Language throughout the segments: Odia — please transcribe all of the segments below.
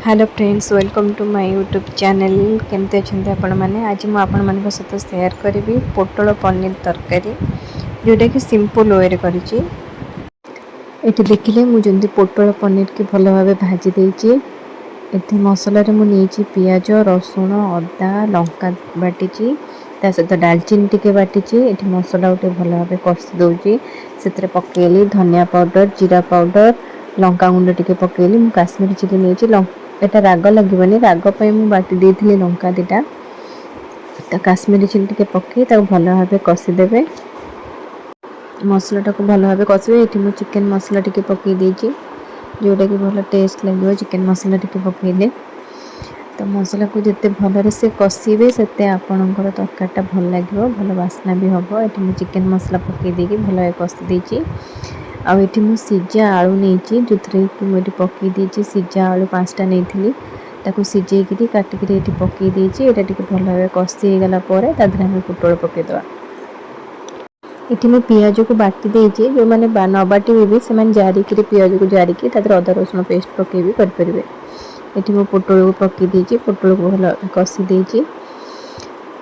Hello friends, welcome to my YouTube channel. କେମିତି ଅଛନ୍ତି ଆପଣମାନେ? ଆଜି ମୁଁ ଆପଣମାନଙ୍କ ସହିତ ସେୟାର କରିବି ପୋଟଳ ପନିର ତରକାରୀ, ଯେଉଁଟାକି ସିମ୍ପଲ୍ ୱେରେ କରିଛି। ଏଠି ଦେଖିଲେ, ମୁଁ ଯେମିତି ପୋଟଳ ପନିରକି ଭଲ ଭାବେ ଭାଜି ଦେଇଛି। ଏଠି ମସଲାରେ ମୁଁ ନେଇଛି ପିଆଜ, ରସୁଣ, ଅଦା, ଲଙ୍କା ବାଟିଛି, ତା ସହିତ ଡାଲଚିନି ଟିକେ ବାଟିଛି। ଏଠି ମସଲା ଗୋଟେ ଭଲ ଭାବେ କଷି ଦେଉଛି। ସେଥିରେ ପକେଇଲି ଧନିଆ ପାଉଡ଼ର, ଜିରା ପାଉଡ଼ର, ଲଙ୍କା ଗୁଣ୍ଡ ଟିକେ ପକେଇଲି। ମୁଁ କାଶ୍ମୀରୀ ଚିଲି ନେଇଛି। ଏଇଟା ରାଗ ଲାଗିବନି, ରାଗ ପାଇଁ ମୁଁ ବାଟି ଦେଇଥିଲି ଲଙ୍କା ଦୁଇଟା। ତ କାଶ୍ମୀରୀ ଚିଲି ଟିକେ ପକେଇ ତାକୁ ଭଲ ଭାବେ କଷିଦେବେ। ମସଲାଟାକୁ ଭଲ ଭାବେ କଷିବେ। ଏଠି ମୁଁ ଚିକେନ୍ ମସଲା ଟିକେ ପକେଇ ଦେଇଛି, ଯେଉଁଟାକି ଭଲ ଟେଷ୍ଟ ଲାଗିବ ଚିକେନ୍ ମସଲା ଟିକେ ପକେଇଲେ। ତ ମସଲାକୁ ଯେତେ ଭଲରେ ସେ କଷିବେ, ସେତେ ଆପଣଙ୍କର ତରକାରୀଟା ଭଲ ଲାଗିବ, ଭଲ ବାସ୍ନା ବି ହେବ। ଏଠି ମୁଁ ଚିକେନ୍ ମସଲା ପକେଇ ଦେଇକି ଭଲ ଭାବେ କଷି ଦେଇଛି। ଆଉ ଏଠି ମୁଁ ସିଝା ଆଳୁ ନେଇଛି, ଯେଉଁଥିରେ କି ମୁଁ ଏଠି ପକେଇ ଦେଇଛି। ସିଝା ଆଳୁ 5ଟା ନେଇଥିଲି, ତାକୁ ସିଝେଇକିରି କାଟିକିରି ଏଠି ପକେଇ ଦେଇଛି। ଏଇଟା ଟିକେ ଭଲ ଭାବେ କଷି ହେଇଗଲା ପରେ ତା ଦେହରେ ଆମେ ପୋଟଳ ପକେଇଦେବା। ଏଠି ମୁଁ ପିଆଜକୁ ବାଟି ଦେଇଛି। ଯେଉଁମାନେ ନ ବାଟିବେ ବି, ସେମାନେ ଜାରିକିରି, ପିଆଜକୁ ଜାରିକି ତା ଦେହରେ ଅଦା ରସୁଣ ପେଷ୍ଟ ପକେଇ ବି କରିପାରିବେ। ଏଠି ମୁଁ ପୋଟଳକୁ ପକେଇ ଦେଇଛି। ପୋଟଳକୁ ଭଲ କଷି ଦେଇଛି।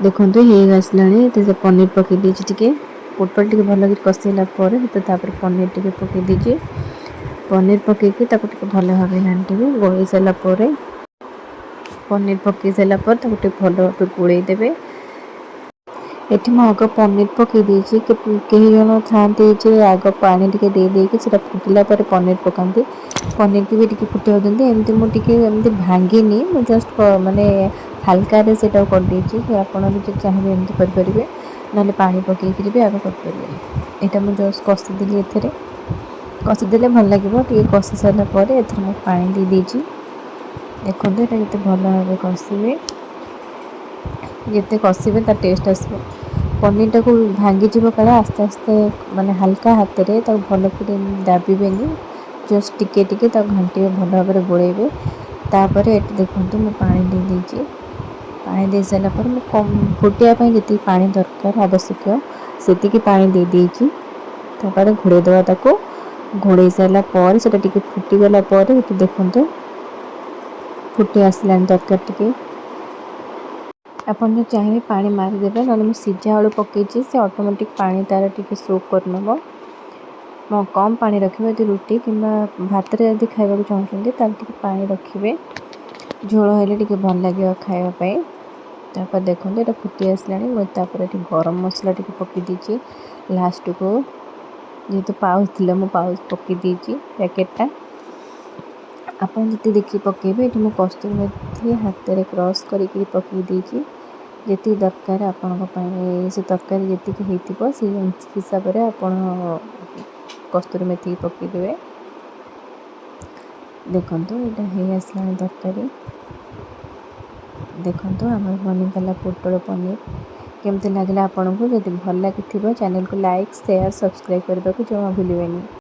ଦେଖନ୍ତୁ, ହେଇ ଆସିଲାଣି। ଏଥିରେ ପନିର ପକେଇ ଦେଇଛି ଟିକେ। ପୋଟଳ ଟିକେ ଭଲ କରି କଷିଲା ପରେ ସେଥିରେ ତାପରେ ପନିର ଟିକେ ପକେଇ ଦେଇଛି। ପନିର ପକେଇକି ତାକୁ ଟିକେ ଭଲ ଭାବେ ଘାଣ୍ଟିବେ। ଗୋଳେଇ ସାରିଲା ପରେ, ପନିର ପକେଇ ସାରିଲା ପରେ ତାକୁ ଟିକେ ଭଲ ଭାବେ ଗୋଳେଇ ଦେବେ। ଏଠି ମୁଁ ଆଗ ପନିର ପକେଇ ଦେଇଛି। କେହି ଜଣ ଥାଆନ୍ତି ଯେ ଆଗ ପାଣି ଟିକେ ଦେଇ ଦେଇକି ସେଇଟା ଫୁଟିଲା ପରେ ପନିର ପକାନ୍ତି, ପନିରକି ବି ଟିକେ ଫୁଟିବାକୁ ଦିଅନ୍ତି। ଏମିତି ମୁଁ ଟିକେ ଏମିତି ଭାଙ୍ଗିନି, ମୁଁ ଜଷ୍ଟ ମାନେ ହାଲକାରେ ସେଇଟାକୁ କରିଦେଇଛି। ଆପଣ ବି ଯଦି ଚାହିଁବେ, ଏମିତି କରିପାରିବେ, ନହେଲେ ପାଣି ପକେଇକିରି ବି ଆଗ କରିପାରିବେ। ଏଇଟା ମୁଁ ଜଷ୍ଟ କଷିଦେଲି। ଏଥିରେ କଷିଦେଲେ ଭଲ ଲାଗିବ। ଟିକେ କଷି ସାରିଲା ପରେ ଏଥିରେ ମୁଁ ପାଣି ଦେଇ ଦେଇଛି। ଦେଖନ୍ତୁ, ଏଇଟା ଯେତେ ଭଲ ଭାବେ କଷିବେ, ଯେତେ କଷିବେ ତା ଟେଷ୍ଟ ଆସିବ। ପନିରଟାକୁ ଭାଙ୍ଗିଯିବ କାଳେ, ଆସ୍ତେ ଆସ୍ତେ ମାନେ ହାଲକା ହାତରେ ତାକୁ ଭଲ କରି ଦାବିବେନି, ଜଷ୍ଟ ଟିକେ ଟିକେ ତାକୁ ଘାଣ୍ଟିବେ, ଭଲ ଭାବରେ ଗୋଳେଇବେ। ତାପରେ ଏଠି ଦେଖନ୍ତୁ, ମୁଁ ପାଣି ଦେଇ ଦେଇଛି। ପାଣି ଦେଇ ସାରିଲା ପରେ ମୁଁ କମ୍ ଫୁଟିବା ପାଇଁ ଯେତିକି ପାଣି ଦରକାର ଆବଶ୍ୟକ, ସେତିକି ପାଣି ଦେଇ ଦେଇଛି। ତାପରେ ଘୋଡ଼େଇ ଦେବା ତାକୁ। ଘୋଡ଼େଇ ସାରିଲା ପରେ ସେଇଟା ଟିକେ ଫୁଟିଗଲା ପରେ, ଏଠି ଦେଖନ୍ତୁ, ଫୁଟି ଆସିଲାଣି ତରକାରୀ ଟିକେ। ଆପଣ ଯଦି ଚାହିଁବେ, ପାଣି ମାରିଦେବେ, ନହେଲେ ମୁଁ ସିଝା ଆଳୁ ପକେଇଛି, ସେ ଅଟୋମେଟିକ୍ ପାଣି ତା'ର ଟିକେ ସୋକ୍ କରିନେବ। କମ୍ ପାଣି ରଖିବେ। ଯଦି ରୁଟି କିମ୍ବା ଭାତରେ ଯଦି ଖାଇବାକୁ ଚାହୁଁଛନ୍ତି, ତାହେଲେ ଟିକେ ପାଣି ରଖିବେ। ଝୋଳ ହେଲେ ଟିକେ ଭଲ ଲାଗିବ ଖାଇବା ପାଇଁ। ତାପରେ ଦେଖନ୍ତୁ, ଏଇଟା ଫୁଟି ଆସିଲାଣି। ମୁଁ ତାପରେ ଏଠି ଗରମ ମସଲା ଟିକେ ପକେଇ ଦେଇଛି ଲାଷ୍ଟକୁ। ଯେହେତୁ ପାଉଚ୍ ଥିଲା, ମୁଁ ପାଉଚ୍ ପକେଇ ଦେଇଛି ପ୍ୟାକେଟଟା। ଆପଣ ଯେତିକି ଦେଖିକି ପକାଇବେ। ଏଠି ମୁଁ କସ୍ତୁରୀ ମେଥି ହାତରେ କ୍ରସ୍ କରିକି ପକେଇ ଦେଇଛି। ଯେତିକି ଦରକାର ଆପଣଙ୍କ ପାଇଁ, ସେ ତରକାରୀ ଯେତିକି ହେଇଥିବ, ସେଇ ହିସାବରେ ଆପଣ କସ୍ତୁରୀ ମେଥିକି ପକାଇଦେବେ। ଦେଖନ୍ତୁ, ଏଇଟା ହେଇ ଆସିଲାଣି ତରକାରୀ। ଦେଖନ୍ତୁ, ଆମର ବନିଗଲା ପୋଟଳ ପନିର। କେମିତି ଲାଗିଲା ଆପଣଙ୍କୁ? ଯଦି ଭଲ ଲାଗିଥିବ, ଚ୍ୟାନେଲକୁ ଲାଇକ୍, ସେୟାର, ସବସ୍କ୍ରାଇବ୍ କରିବାକୁ ଜମା ଭୁଲିବେନି।